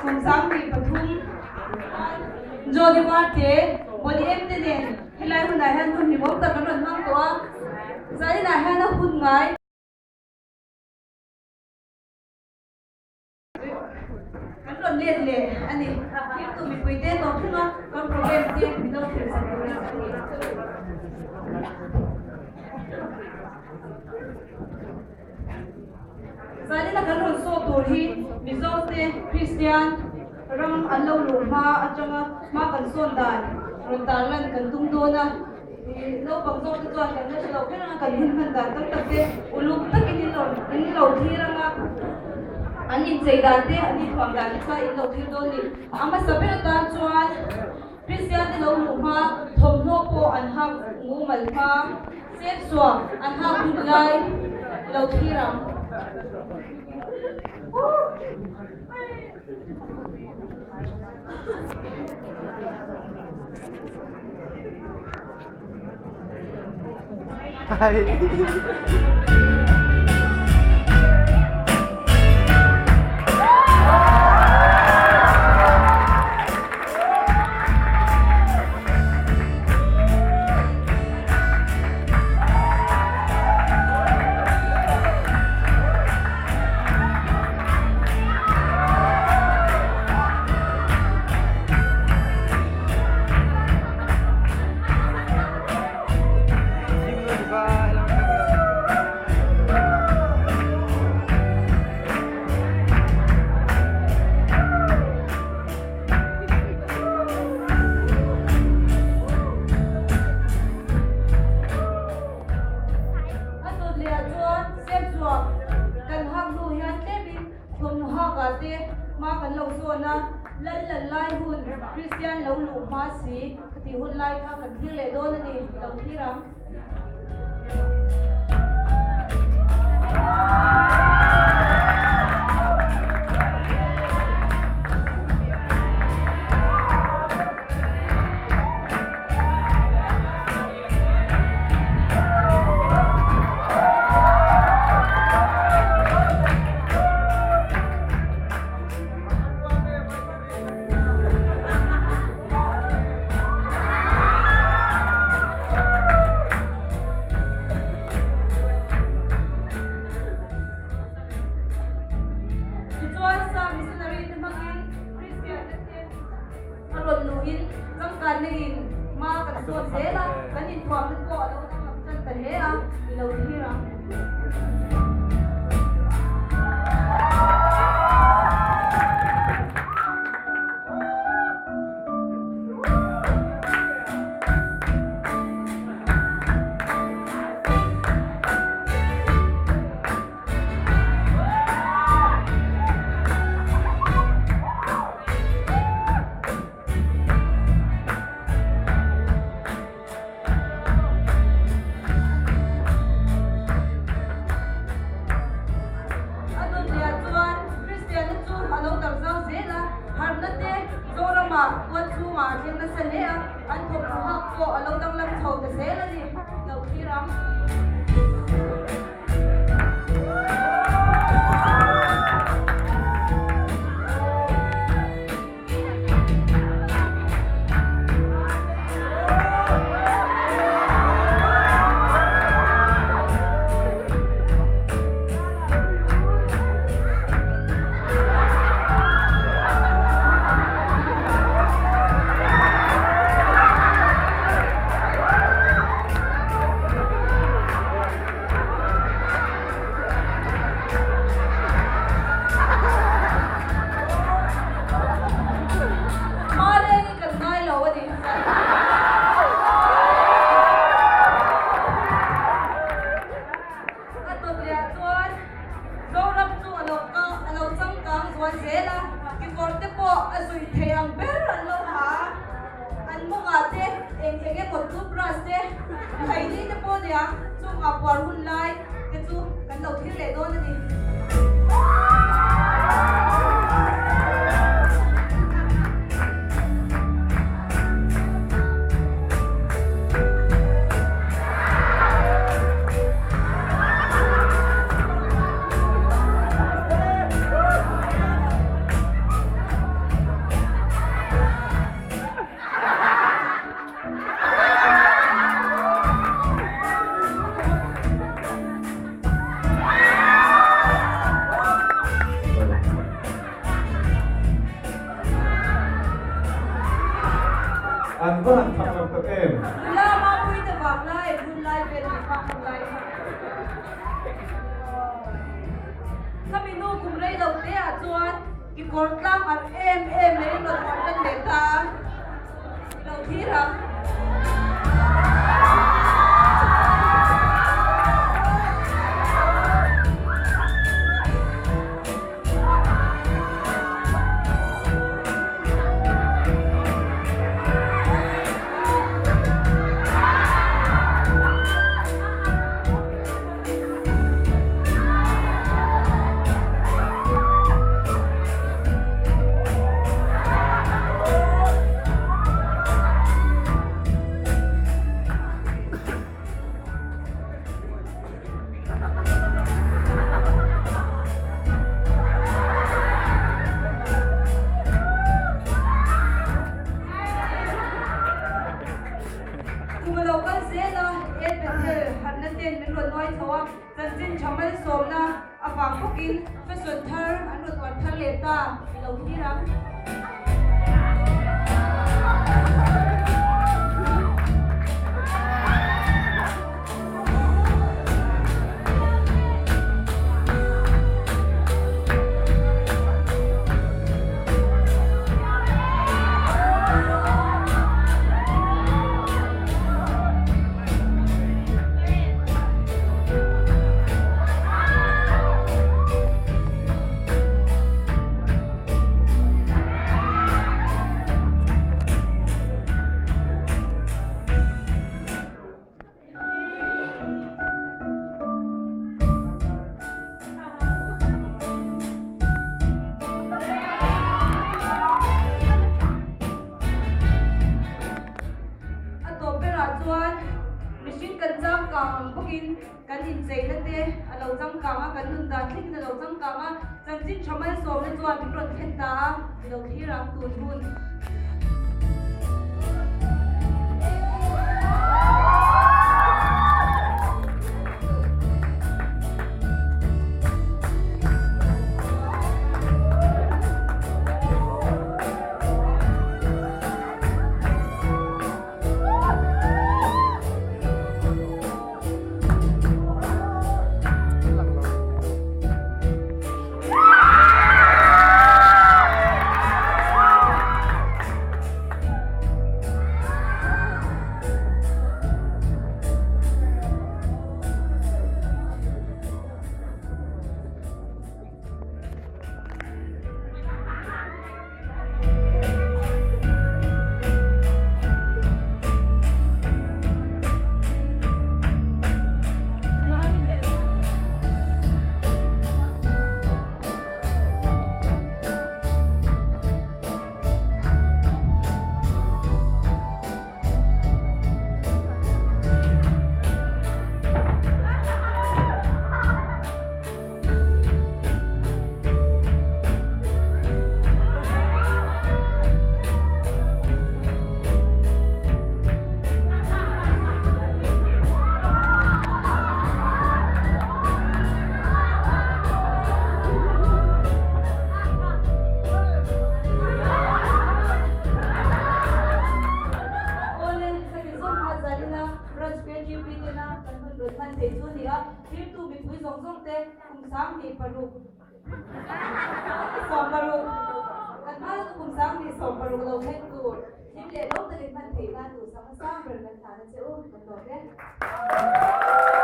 Kum 23 Jody Varte, Boney M te nen helai hunah hian hun hlimawm tak kan rawn hmang tawh a, zaninah hian a hun ngai. Kan rawn let leh a ni. Thiltu mipuite tawp thleng a, kan program te min lo thlir sak tur a ni. Zanin a kan rawn saw tur hi Mizo te Kristian ram an lo luh hma atanga hma kan sawn dan rawn tarlan kan tum dawn a. Naupang zawk te chuan kan la hre lo kher anga kan hun hman dan tam tak te uluk takin in rawn in lo thlir anga an inchei dan te an inthuam dan te kha in lo thlir dawn ni. A hmasa ber atan chuan Kristian te lo luh hma thawmhnaw pawh an hak mumal hma sep suak an hak hun lai lo thlir ang. A dawt leh ah chuan Semzuak kan hak hnu hian tlemin thawmhnaw hak ah te hma kan lo zawn a, lal lal lai hun Kristian lo luh hma si ka tih hun lai kha kan thlir leh dawn a ni, lo thlir ang. Tichuan, Sa missionary te hmangin Kristian te A rawn luhin changkanna in hma kan sawn zel a, kan inthuamna pawh a lo danglam tan ta hle a, i lo thlir ang. A dawtliah chuan Kristianna chu a lo darh zau zel a, harhna te Zoramah tual chhungah a thleng nasa hle a, an thawmhnaw hak pawh a lo danglam chho ta zel a ni, lo thlir ang. Hma reng i kan ngai lo a ni. A dawt leh ah chuan Zoram chu a lo ka a lo changkang zual zel a, kekawr te pawh a zui thei ang ber an lo ha a, an mawngah te eng eng emaw toothbrush te khaini te pawh nia chungah puar hun lai te chu kan lo thlir leh dawn a ni. va han chak lo tak em. Nula Mapuii te vang lai, hun lai vel tih fak hun lai kha. Khami nu kum rei lo te ah chuan kekawr tlang arh em em mai in rawn hawn tan leh ta a, i lo thlir ang. Kum a lo kal zel a, El Bethel harhna ten min rawn nuai chho a, chanchin tha malsawmna avang bawkin fashion thar an rawn uar thar leh ta i lo thlir ang. A tawp berah chuan mihring kan changkang ang bawkin kan incheina te a lo changkang a, kan nun dan thlengin a lo changkang a, chanchin tha malsawmna chuan min rawn thlen ta a, i lo thlir ang tun hun. Awle, ka ti zawng kha Zalina Branch KGP tena kan hun rawn hman thei chu a ni a, thirtu mipui zawng zawng te kum 26 16 kan hma lutuk kum 26 lo thleng tur thim leh lawm takin hman theih nan duhsak hmasa ber kan hlan a che u, kan lawm e.